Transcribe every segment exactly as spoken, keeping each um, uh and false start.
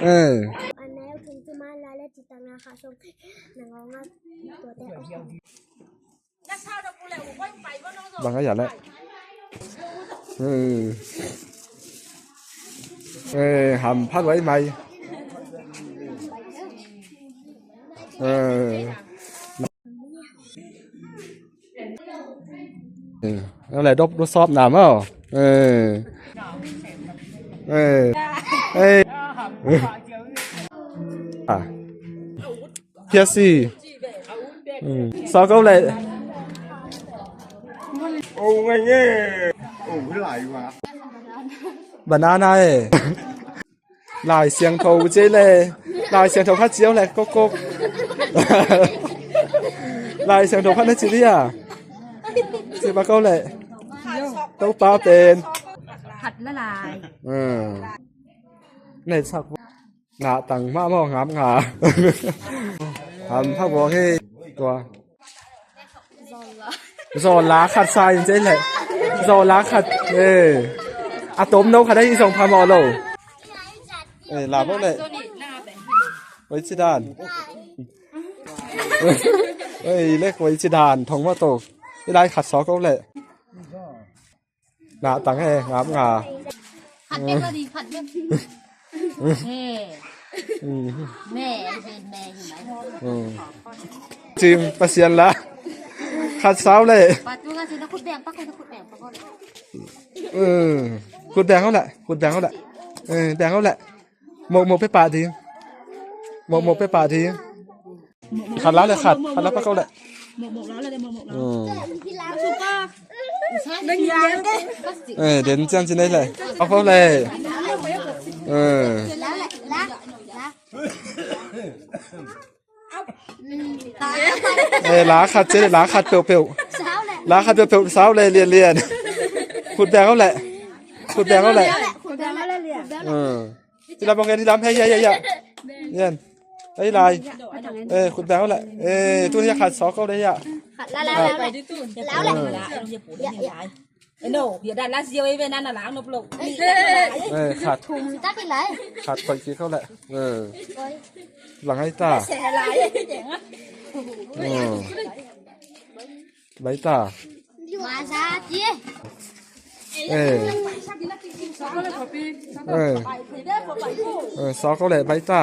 Eh. Bang a ya le. Eh. Eh, ham phat wai mai. Eh. Eh, le dop dop sop na mo. Eh. Eh. Eh. Ah. Phiasi. Mm. Sawk o le. Banana e. Lai Siangtho ci le. Lai Siangtho khat ci o le, kok kok. Lai Siangtho khat na ci dia. Ci ba ko le. Topa pen. Khat la lai. Mm. Nei sak. Ngah tang mah maw, ngap nga. Ham pha buang hi. Tua. Zaw la khat sa in ci le. Zaw la khat. Eh. A tom no khat ahi zong pha mawh lo. Eh, la mawh le. Oi, ci dan. Oi, le koi ci dan thong mawh to. I lai khat sawk o le. Ngah tang he, ngap nga. Khat bek la ding, khat bek. He. Mm. Me, he, me, he, me. Mm. Cing, Pasian la. Khat sau le. Patu nga cing, na khut beng pak, na khut beng pak. Mm. Khut beng hau le, khut beng hau le. Eh, beng hau le. Mok mok pe pah ding. Mok mok pe pah ding. Khat la le khat, khat la pak kau le. Mm. Eh, den ciang ci nei le. Pak kau le. Eh. Eh, la khat ci le, la khat peuhpeuh. La khat peuhpeuh, sau le, lian lian. Khut beng kau le. Khut beng kau le. Eh. Hi lam bang en, hi lam, hei, hei, hei, hei. Yan. Hei lai. Eh, khut beng o le. Eh, tu hia khat sawk o le hia. Khat la, la, la, la. La o le. Ya, ya. Eh, no, ya da la zio e ve na na la no plo. Eh, khat. Thum tak i lai. Khat koih kik o le. Eh. Bang ai ta. Se lai. Eh. Bai ta. Eh. Eh. Eh, sawk o le bai ta.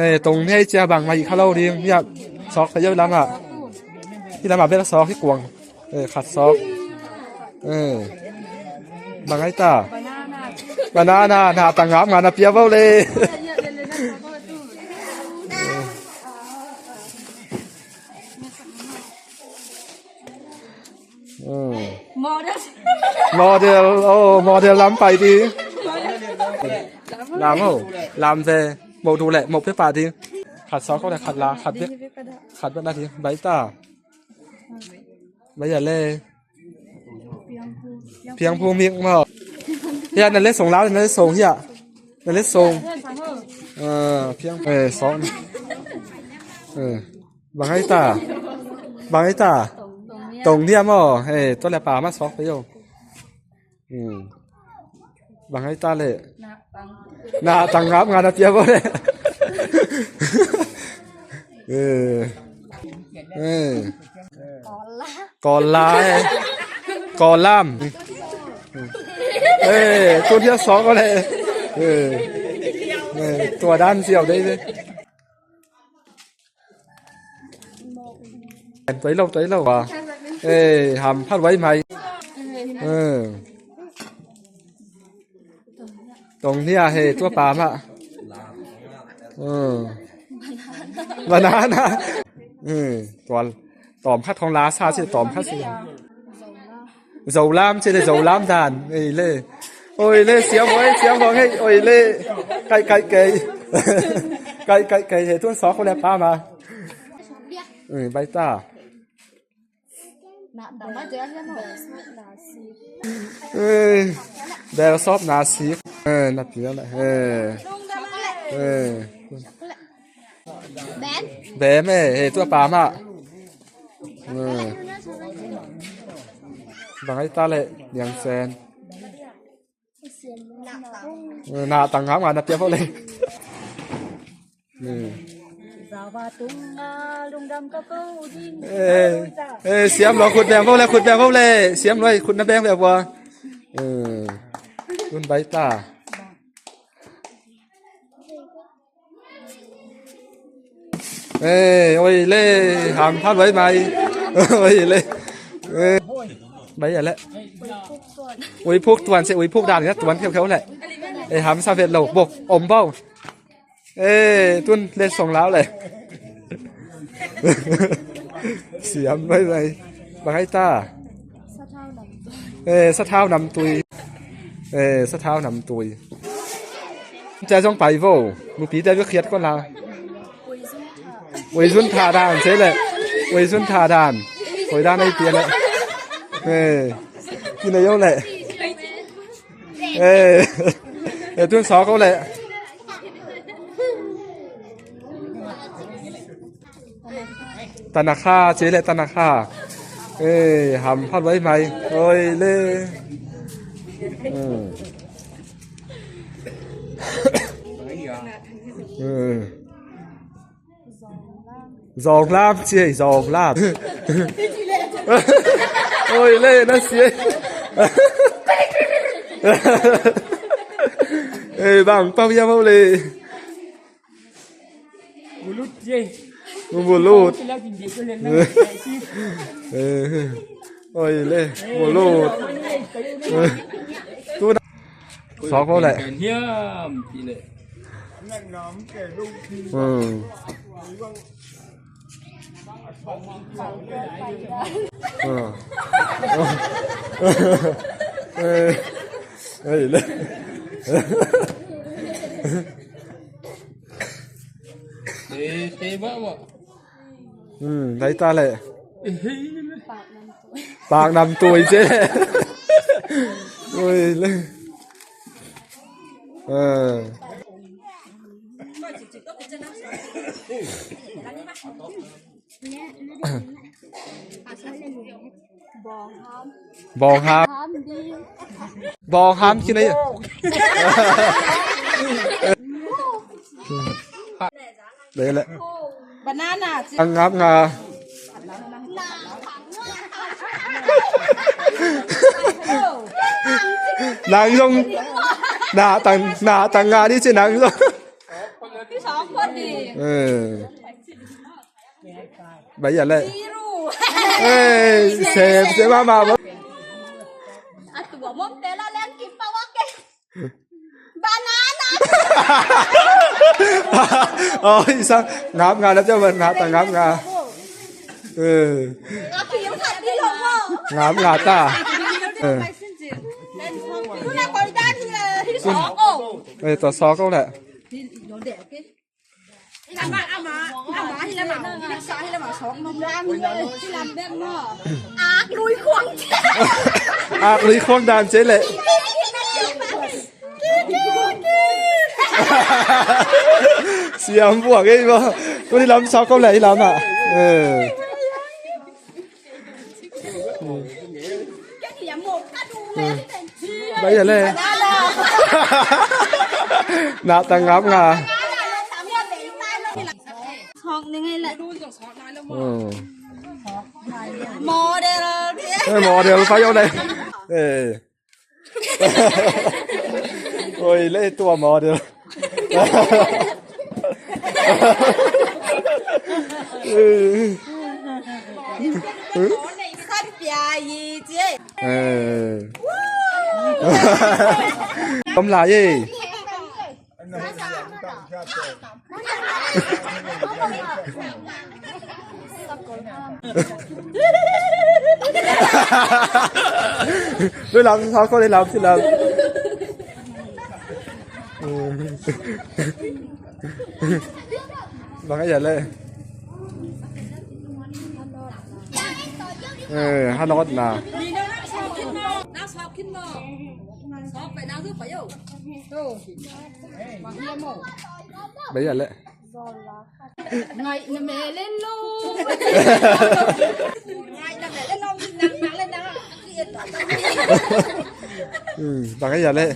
Eh, tong ni hei cia bang mai kha lo ding. Hia sawk ta yo lam ah. Hi lam ah bel sawk hi kuang. Eh, khat sawk. Eh. Bang ai ta. Banana, na tang ngap nga na pia bo le. Eh. Model. Model, oh, model lam pai ding. Lam, oh, lam ve. Mok du le, mok pe pah ding. Khat sawk o le, khat la, khat bek. Khat bek na ding. Bai ta. Bai ya le. Piang phu mik maw. Hia, na le song la, na le song hia. Na le song. Ah, piang, eh, song. Eh. Bang ai ta. Bang ai ta. Tong niam aw. Eh, tua le pa ma sawk pe yo. Hmm. Bang ai ta le. Na tang ngap nga na pia bo le. Eh. Eh. Kola eh. Kolam. Eh, tu dia sawk ko le. Eh. Eh, tua dan siau dei dei. Tuai lo, tuai lo. Eh, ham phat wai mai. Eh. Tong nia he, tua pa ma. Eh. Banana. Eh, tua tawm khat hong la sa ci, tawm khat ci. Zolam ci le, Zolam dan. Ei le. Oi le, siam oi, siam oi, hei, oi le. Kai, kai, kai. Kai, kai, kai, he, tuan sawk ko le pa ma. Ei, bai ta. Ei, bel sawp na sik. Ei, na pia le. Ei. Ei. Bem e, he, tua pa ma. Ei. Bang ai ta le, Liang Sen. Na tang ngam nga na pia vo le. Eh, eh, siam lo khut beng vo le, khut beng vo le. Siam lo khut na beng ve vo. Eh, tun bai ta. Eh, oi le, hampha luai mai. Oi le. Eh, bai a le. Ui phuk tuan se, ui phuk dan na tuan kheu kheu le. Eh, hamsa vet lo, bok, om bau. Eh, tun le song lau le. Siam luai mai. Bang ai ta. Eh, sathau namtui. Eh, sathau namtui. Cia zong pai vo. Nupi cia zong khiat ko la. Ui zun tha dan se le. Ui zun tha dan. Ui dan ai pia le. Eh, kina yo le. Eh, eh, tun sa ko le. Tanakha, cia le tanakha. Eh, hampha luai mai. Oi le. Hmm. Hmm. Zong lam cia, zong lam. Oi le, na sia. Eh, bang pau ya mau le. Mulut je. Mulut. Sila tinggi tu le. Eh. Oi le, mulut. Tu na. Sok ko le. Hiam ti le. Hmm. Hmm. Eh. Oi le. Te, te ba ba. Hmm, dai ta le. Pak nam tui ce. Ui le. Ờ. Bawng ham. Bawng ham khin ei. Dei le. Banana. Ang ngap nga. Nang zong. Na tang, na tang nga di ci nang zong. สองคนนี่ Eh. Bai ya le. Zero. Eh, sem, sem ma ma. A tua mom te la leng kim pa wa ke. Banana. Oh, isa ngap nga na pia, na ta ngap nga. Eh. A kim khat di lo mo. Ngap nga ta. Eh. Tuna koi dan hi le, hi sok o. Eh, tua sok o le. Hi lo de ke. Hi lam ah, ama, ama, hi lam ah, hi lam sa, hi lam ah, sok nong dan hi, hi lam bek maw. Ak lui khuang. Ak lui khuang dan ce le. Siam buak ei maw. Tuni lam sok ko le hi lam ah. Eh. Bai ya le. Na ta ngap nga. Model. Eh, model pa yo le. Eh. Oi, le tua model. Eh. Kom lai ei. Lui lam, sao ko le lam si lam. Bang ai ya le. Eh, hanot na. Bai ya le. Ngai na me len lo. Ngai na me len lo, nang nang len nang. Hmm, bang ai ya le.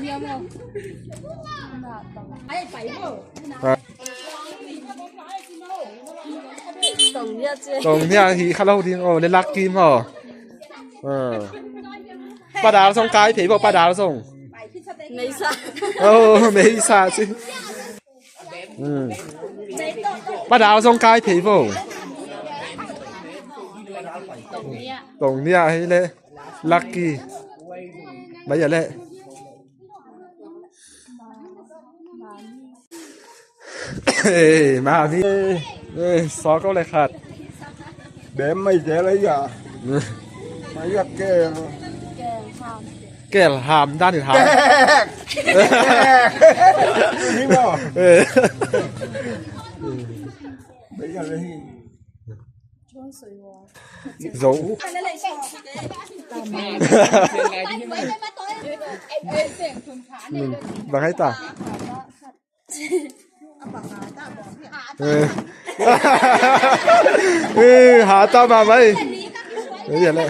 Tong hia hi kha lo ding, oh, le lak kim ho. Padal zong kai phei bo, padal zong. Meisa. Oh, meisa ci. Padal zong kai phei bo. Tong nia hi le. Lucky. Bai ya le. Ê, mà vì ê, xóa câu lại khát. Bé mày dễ lấy giờ. Mày gặp kê. Kê là hàm, đa thì hàm. Ê. Bây giờ lấy. Dấu. Bằng hay ta. Ê. Ê, hả ta mà mày. Bây giờ lại.